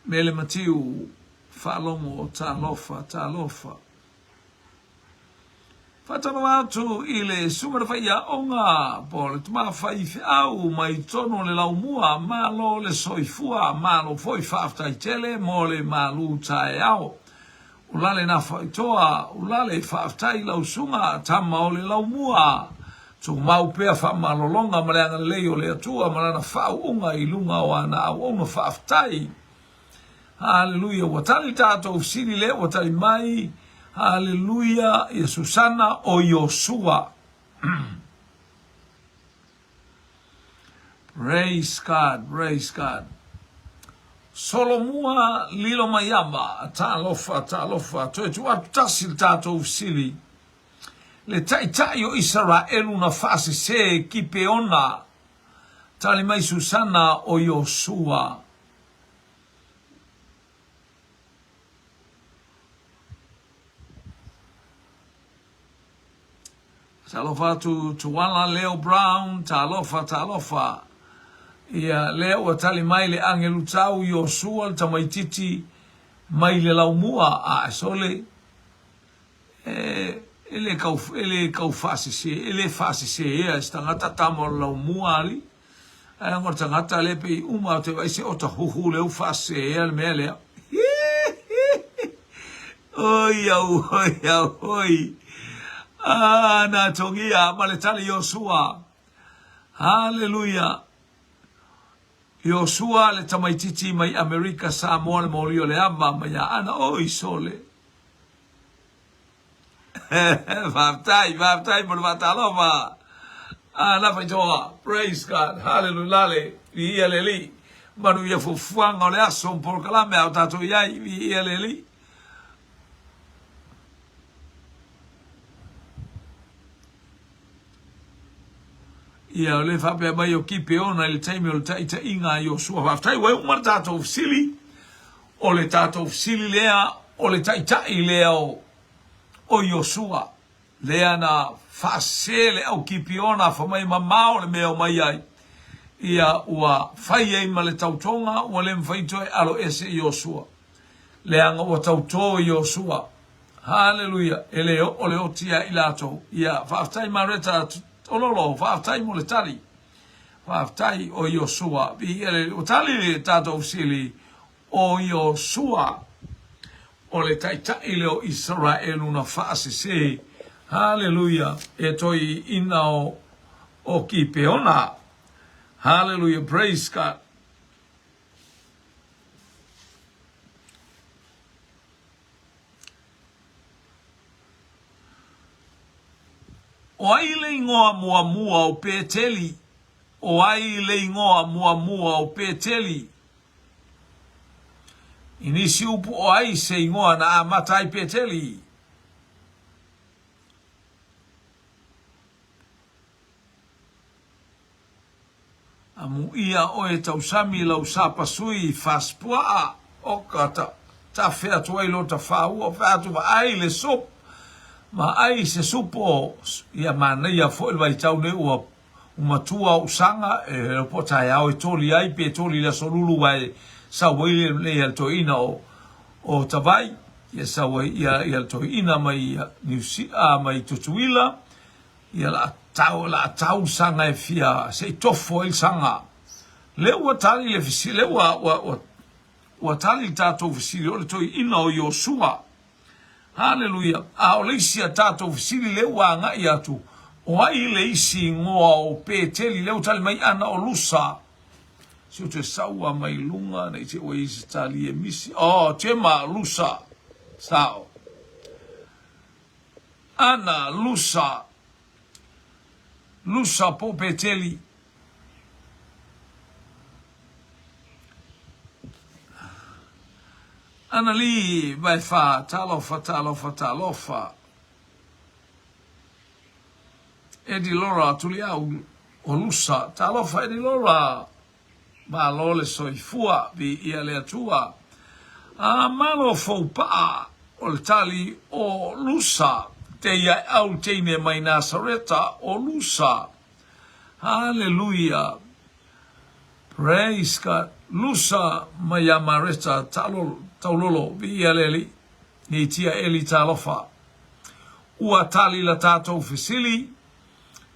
Mele Matiu, Faalogo, Talofa, talofa. Faatalofa atu i le Susuga le Faiaoga po o le Tama Faifeau mai totonu o le Laumua, malo le soifua, malo foi faafetai tele mo le malu taeao. Ulale na faitoa, ulale faafetai lau susuga Tama o le Laumua. Tumau pea faamalologa ma le agalelei o le Atua ma lana faauuga i luga o ana auauna faafetai. Haleluia ua tali tatou fesili lea ua tali mai Haleluia ia Susana o Iosua. Praise God, praise God. Solomua lilo mai ama, talofa, talofa, toe tuu atu tasi le tatou fesili. Le taitai o Isaraelu na faasese Kipeona, tali mai Susana o Iosua. Talofa atu Tuala Leo Brown, talofa, talofa. Ia, lea ua tali mai le agelu tau Iosua le tamaititi mai le laumua a Esole. E, e le kau, e le kau faasese, e le faaseseea e se tagata tama o le laumua ali. Ae ona o le tagata lea pei uma atu e vaai se ota huhu lea ua faaseseea le mea lea. Oi au, oi au, oi. Ah, na togia ma le tali Iosua. Haleluia. Iosua le tamaititi mai Amerika, Samoa le moli o le ava mai ia Ana. Oi sole. Faafetai, faafetai mo le faatalofa. Ah, na faitoa. Praise God. Hallelujah. Lale, viia le Alii. Manuia fuafuaga o le aso ma polokalame a o tatou i ai. Viia le Alii. Ia, o le faapea mai o Kipeona i le taimi o le taitaiga a Iosua. Faafetai, ua uma le tatou fesili. O le tatou fesili lea, o le taitai lea o, o Iosua, lea na faasese le au Kipiona fai mai mamao le mea o mai ai. Ia, ua fai ai ma le tautoga, ua le mafai toe alo ese Iosua. Leaga ua tautō Iosua. Haleluia! E le oo le oti ia i latou. Ia, faafetai Mareta Ololo, faafetai mo le tali. Faafetai o Iosua. Viia le Alii. Ua tali le tatou fesili, o Iosua, o le taitai lea o Isaraelu na faasese, haleluia, e toeaiina o, o Kipeona. Haleluia, praise God. O ai le ingoa muamua o Peteli? O ai le ingoa muamua o Peteli? I nisi upu o ai se ingoa na amata ai Peteli? Amuia oe tausami lau sapasui fasipuaa oka ta tafe atu ai lota faua fai atu vaai le sup vaai se supo ia manaia foi le vaitau nei ua matua ou saga e po taeao e toli ai pe toli i le aso lulu aua e sau ai le ia le toeaina o o Tavai ia sau ai ia ia le toeaina mai Niu mai Tutuila Ia la tau, la tau saga e fia, se i tofo ai le saga. Lea ua tali le fesili, lea ua, ua, ua, ua tali le tatou fesili, o le toeaina o Iosua. Haleluia. A o le isi a tatou fesili lea ua agai atu, o ai le isi igoa o Peteli, lea ua tali mai Ana o Lusa. Se ou toe sau a mai luga ne i te ua i ai se tali e misi. Oh, Gemma Lusa. Sao. Ana Lusa. Lusa po Peteli. Ana Lee Vaefa, talofa, talofa, talofa. Eddie Laura Tuliau o Lusa, talofa Eddie Laura. Malo le soifua, viia le Atua. A malo foupa'a o le tali o Lusa, te ia e au teine mai Nasareta o Lusa. Haleluia. Praise God. Lusa mai ia Mareta Taulolo, viia le Alii. Neitia Eli talofa. Ua tali la tatou fesili,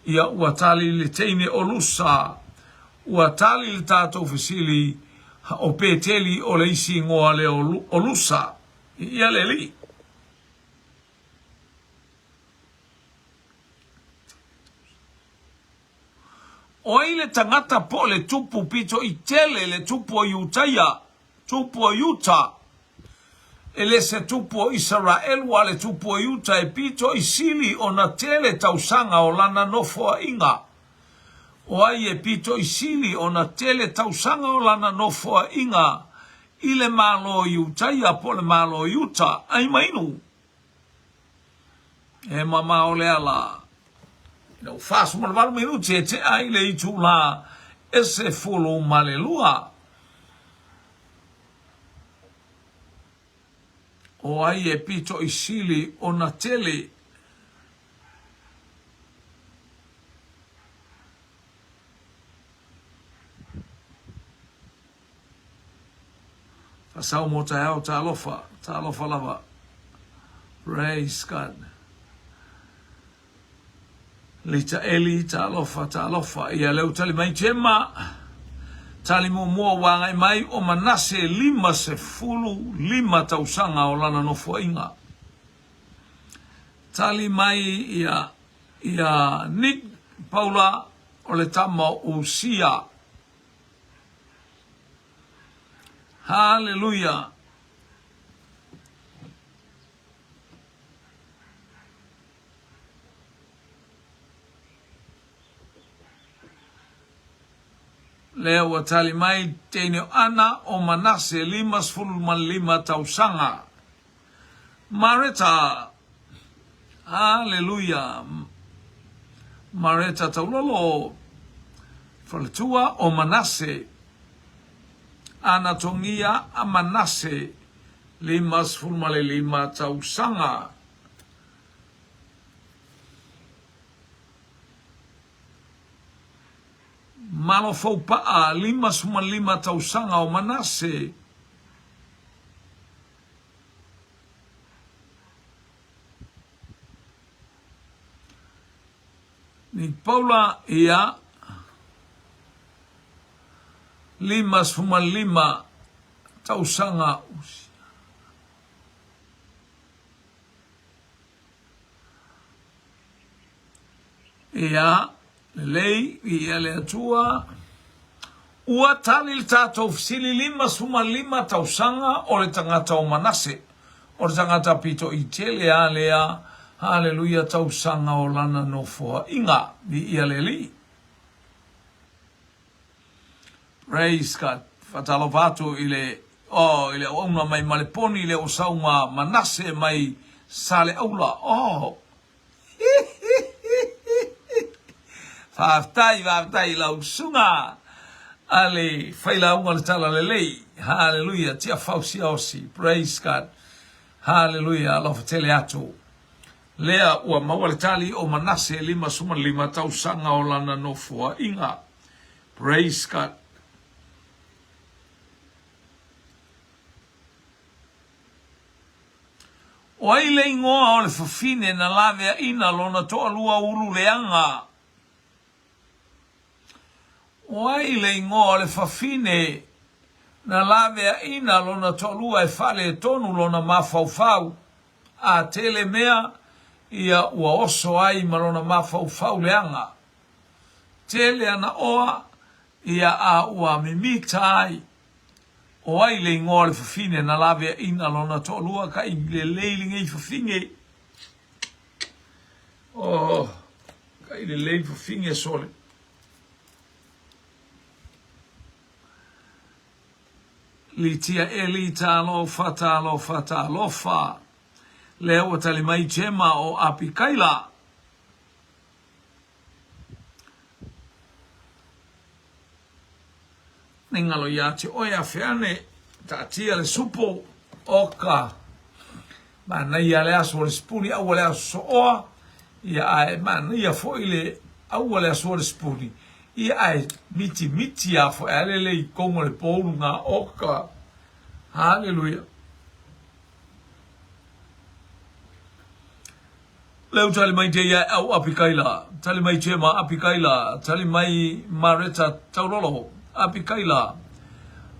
ia ua tali le teine o Lusa. Ua tali le tatou fesili, o Peteli o le isi igoa lea o Lusa. Viia le Alii. O ai le tagata po o le tupu pito i tele le tupu o Iutaia, tupu o Iuta? E le se tupu o Isaraelu a le tupu o Iuta e pito i sili ona tele tausaga o lana nofoaiga. O ai e pito i sili ona tele tausaga o lana nofoaiga i le Malo o Iutaia po o le Malo o Iuta? Ai mainu. E mamao le ala. Ina ua 48 minuti e tea ai le itulā e 12. O ai e pito i sili ona tele? Whasau mo taeao talofa, talofa lava. Praise God. Lita Eli, talofa, talofa. Ia leu tali mai Gemma. Tali muamua ua agai mai o Manase 55 tausaga o lana nofoaiga. Tali mai ia ia Nick Paula o le tama o Usia. Haleluia! Lea ua tali mai teine o Ana o Manase 55 tausaga. Mareta, Haleluia! Mareta Taulolo, faletua o Manase. Ana Togia a Manase, 55 tausaga. Malo Foupa'a, 55 tausaga o Manase. Ni Paula ia 55 tausaga Ia, lelei, viia le Atua. Ua tali le tatou fesili 55 tausaga o le tagata o Manase, o le tagata pito i tele a lea, haleluia, tausaga o lana nofoaiga. Viia le Alii. Praise God. Faatalofa atu i le, oh, i le auauna mai Maleponi, le osauga Manase mai Saleaula. Oh, Faafetai, faafetai i lau susuga a le failauga o le Tala Lelei. Haleluia, Tiafau Siaosi. Praise God. Haleluia, alofa tele atu. Lea ua maua le tali o Manase 55 tausaga o lana nofoaiga. Praise God. O ai le igoa o le fafine na laveaina lona toalua ulu leaga? O ai le igoa o le fafine na laveaina lona toalua e faaletonu lona mafaufau, a tele mea ia ua oso ai ma lona mafaufau leaga? Tele ana oa. Ia a ua mimita ai. O ai le igoa o le fafine na laveaina lona toalua ka i lelei lenei fafine? Oh, ka i lelei fafine sole. Litia Eli talofa talofa talofa. Lea ua tali mai Jema o Apikaila. Ne galo iā te oe a feane, taatia le supo o ka manaia le aso o le sipuni aua le aso sooa, ia ae manaia foi le aua le aso o le sipuni, ia ae mitimiti a foi a lele i kongo le poulu ngā o ka. Haleluia. Leu tali mai te ia au Apikaila, tali mai Jema Apikaila, tali mai Mareta Taulolo Apikaila,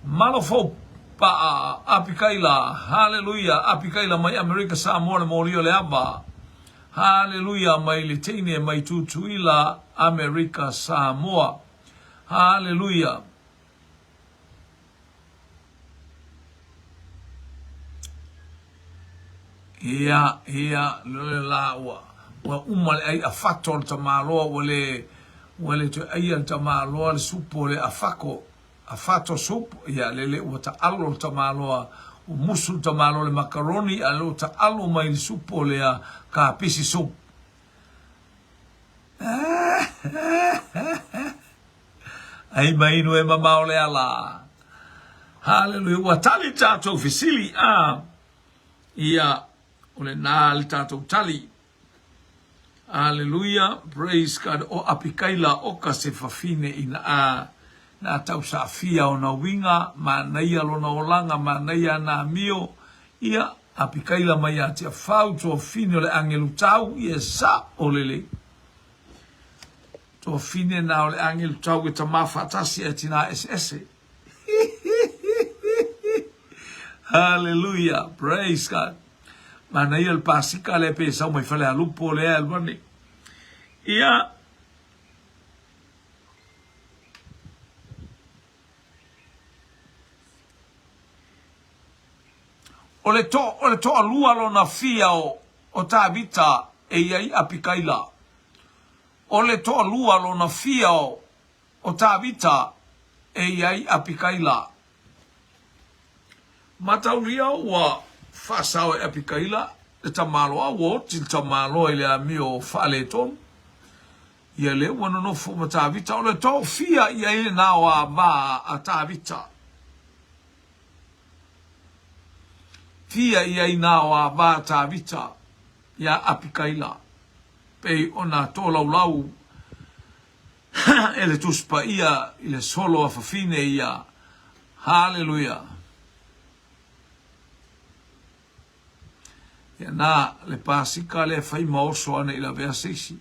Malofou Paa Apikaila, Haleluia Apikaila mai Amerika Samoa le moli o le ava, Haleluia mai le teine mai Tutuila Amerika Samoa, Haleluia. Ia, ia, lole la ua, ua uma le ai a fato le tamaloa, ua le, ua le toe aia le tamaloa le supo le a fako, a fato supo, ia lele ua taalo le tamaloa, ua musu le tamaloa le macaroni, a le ua taalo mai le supo le a kapisi soup. Ai mai inu e mamao le ala. Haleluia. Ua tali tatou fesili. A. Ia, o le nā le tatou tali. Haleluia. Praise God. O Apikaila oka se fafine ina a na tausaafia ona uiga, manaia lona olaga, manaia ana amio. Ia, Apikaila mai ia Tiafau, tuafine o le agelu tau, ia e sa'o lelei. Tuafine na o le agelu tau e tamā faatasi ae tinā eseese. Hallelujah. Praise God. Manaia le pasika lea pe sau mai Falealupo lea e alu ane. Ia, O le to, o le toalua lona fia o, o Tavita e i ai Apikaila. O le toalua lona fia o, o Tavita e i ai Apikaila. Mataulia ua faasao e Apikaila le tamaloa, ua oti le tamaloa i le amio faaletonu. Ia lea ua nonofo ma Tavita, o le toafia i ai lena o ava a Tavita. Fia i ai nā o ava a Tavita iā Apikaila, pei ona tolaulau e le Tusi Paia i le solo a fafine ia. Haleluia! Ia nā, le Pasika lea fai ma oso ane i lavea se isi.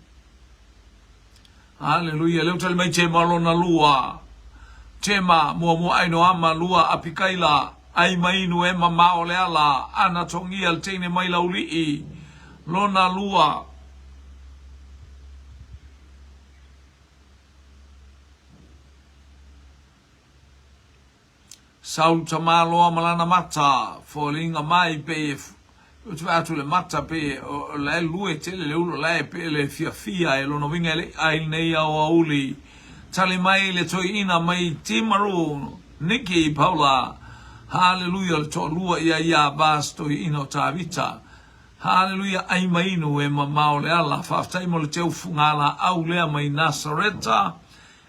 Haleluia. Leo tali mai Tema lona lua. Tema, muamua Ainoama, lua Apikaila, ai mai inu e mamao le ala, ana tongia le teine mai laulii, lona lua. Saulu tamaloa ma lana mata, foliga mai pei e ou te vaai atu i le mata pei e o la e lue tele le ulu la e pei le fiafia e lona uiga e le i ai lenei aoauli. Tali mai le toeaina mai Timaru, Nikki Paula, Haleluia le toalua ia ia Bas toeaina o Tavita. Haleluia ai mai inu e mamao le ala. Faafetai mo le teufuga laau lea mai Nasareta.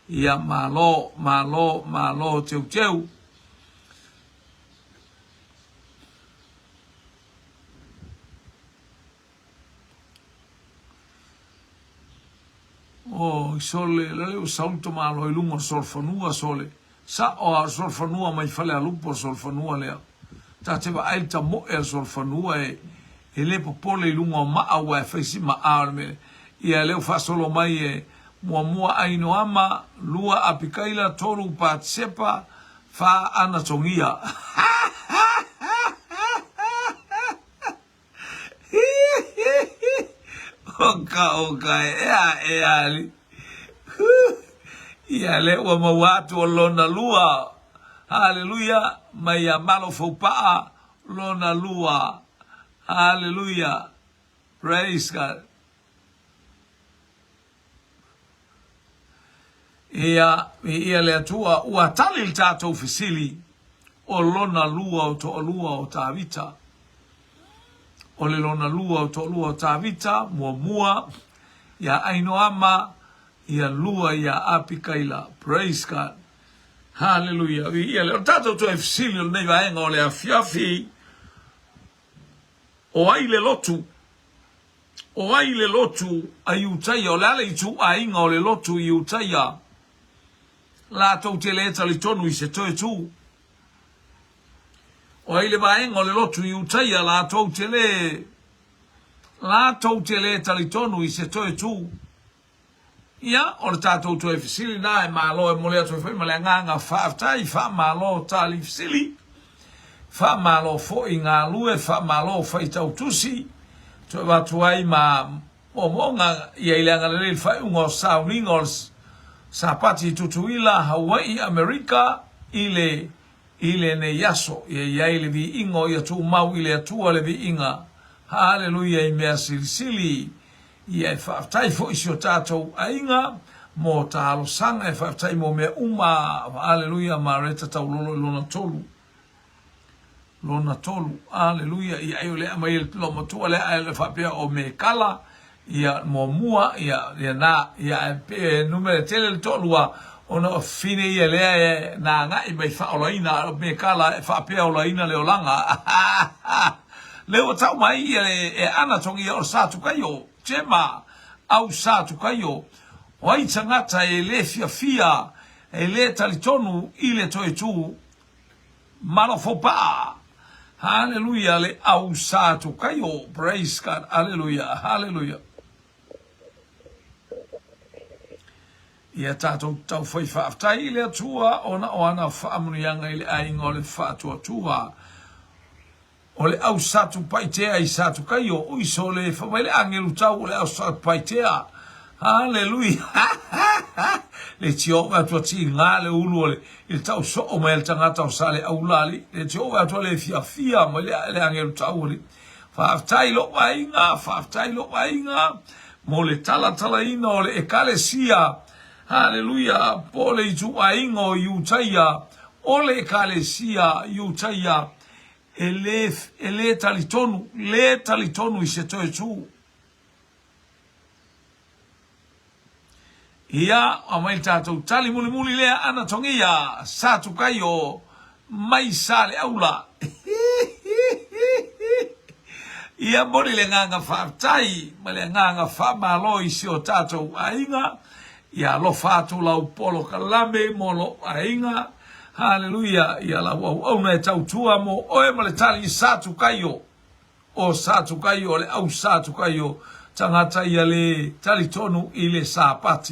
Ia, malo, malo, malo teuteu. Oh, sole, lale o saulu to malo i lunga o solofanua, sole. Sa o a solofanua mai Falealupo o solofanua lea. Ta te vaai le tamoe a solofanua e, e le popole i luga o maa ua e fai si maa o le mea. Ia lea ua faasolo mai e Muamua Ainoama, lua Apikaila, tolu Patsepa, fa Anatogia. Oka oka e ea e ali. Ia lea ua maua atu o lona lua. Haleluia! Mai ia Malo Foupaa lona lua. Haleluia! Praise God. Ia, viia le Atua, ua tali le tatou fesili o lona lua o toalua o Tavita. O le lona lua o toalua o Tavita, muamua ia Ainoama, ia lua ia Apikaila. Praise God. Haleluia. Viia le. O le tatou toe fesili o lenei vaega o le afiafi, o ai le lotu? O ai le lotu a Iutaia? O le a le ituaiga o le lotu i Iutaia? Latou te le talitonu i se toe tū. O ai le vaega o le lotu i Iutaia? Latou te le latou te le talitonu i se toe tū. Ia, o le tatou toe fesili na e malo e momoli atu ai foi ma le agaga faafetai, faamalo tali fesili, faamalo foi galue, faamalo faitau tusi, toe avatu ai ma moomooga ia i le agalelei i le faaiuga o sauniga o le Sapati i Tutuila, Hawaii, Amerika i le I lenei aso, ia i ai le viiga o ia tumau i le Atua le viiga. Haleluia i mea silisili. Ia e faafetai foi i si o tatou aiga mo talosaga e faafetai mo mea uma. Haleluia Mareta Taulolo i lona tolu. Lona tolu. Haleluia. Ia ai o le aumai e le loomatua lea ae le faapea o Mekala Ia, muamua, ia, ia na, ia, ae pei e numera tele le toalua, ona o fine ia lea e na agai mai faaolaina, a o mekala e faapeaolaina le olaga. Lea ua tau mai ia le e ana togia o Satukaio, Jema, au Satukaio, o ai tagata e le fiafia, e le talitonu i le toe tu Malofopaa! Haleluia le au Satukaio! Praise God! Aleluia! Haleluia! Ia tatou taufai faafetai i le Atua ona o ana faamanuiaga i le aiga o le faatuatua. O le au Satupaitea i Satukaio, ui sole, fai mai le agelu tau o le au Satupaitea. Haleluia! Le tio atu a tiga le ulu o le i le tau soo mai a le tagata o Saleaula alii. Le tio atu a le fiafia mai le, le agelu tau alii. Faafetai lou aiga, faafetai lou aiga mo le talatalaina o le ekalesia. Haleluia! Po o le ituaiga o Iutaia, o le ekalesia Iutaia E lē, e lē talitonu, lē talitonu i se toe tū. Ia, aumai le tatou tali mulimuli lea, Ana Togia, Satukaio, mai Saleaula. Ia moni le agaga faafetai ma le agaga faamalo i si o tatou aiga. Ia alofa atu lau polokalame mo lou aiga. Haleluia! Ia lau auauna e tautua mo oe ma le tali Satukaio. O Satukaio, o le au Satukaio, tagata ia le talitonu i le Sapati.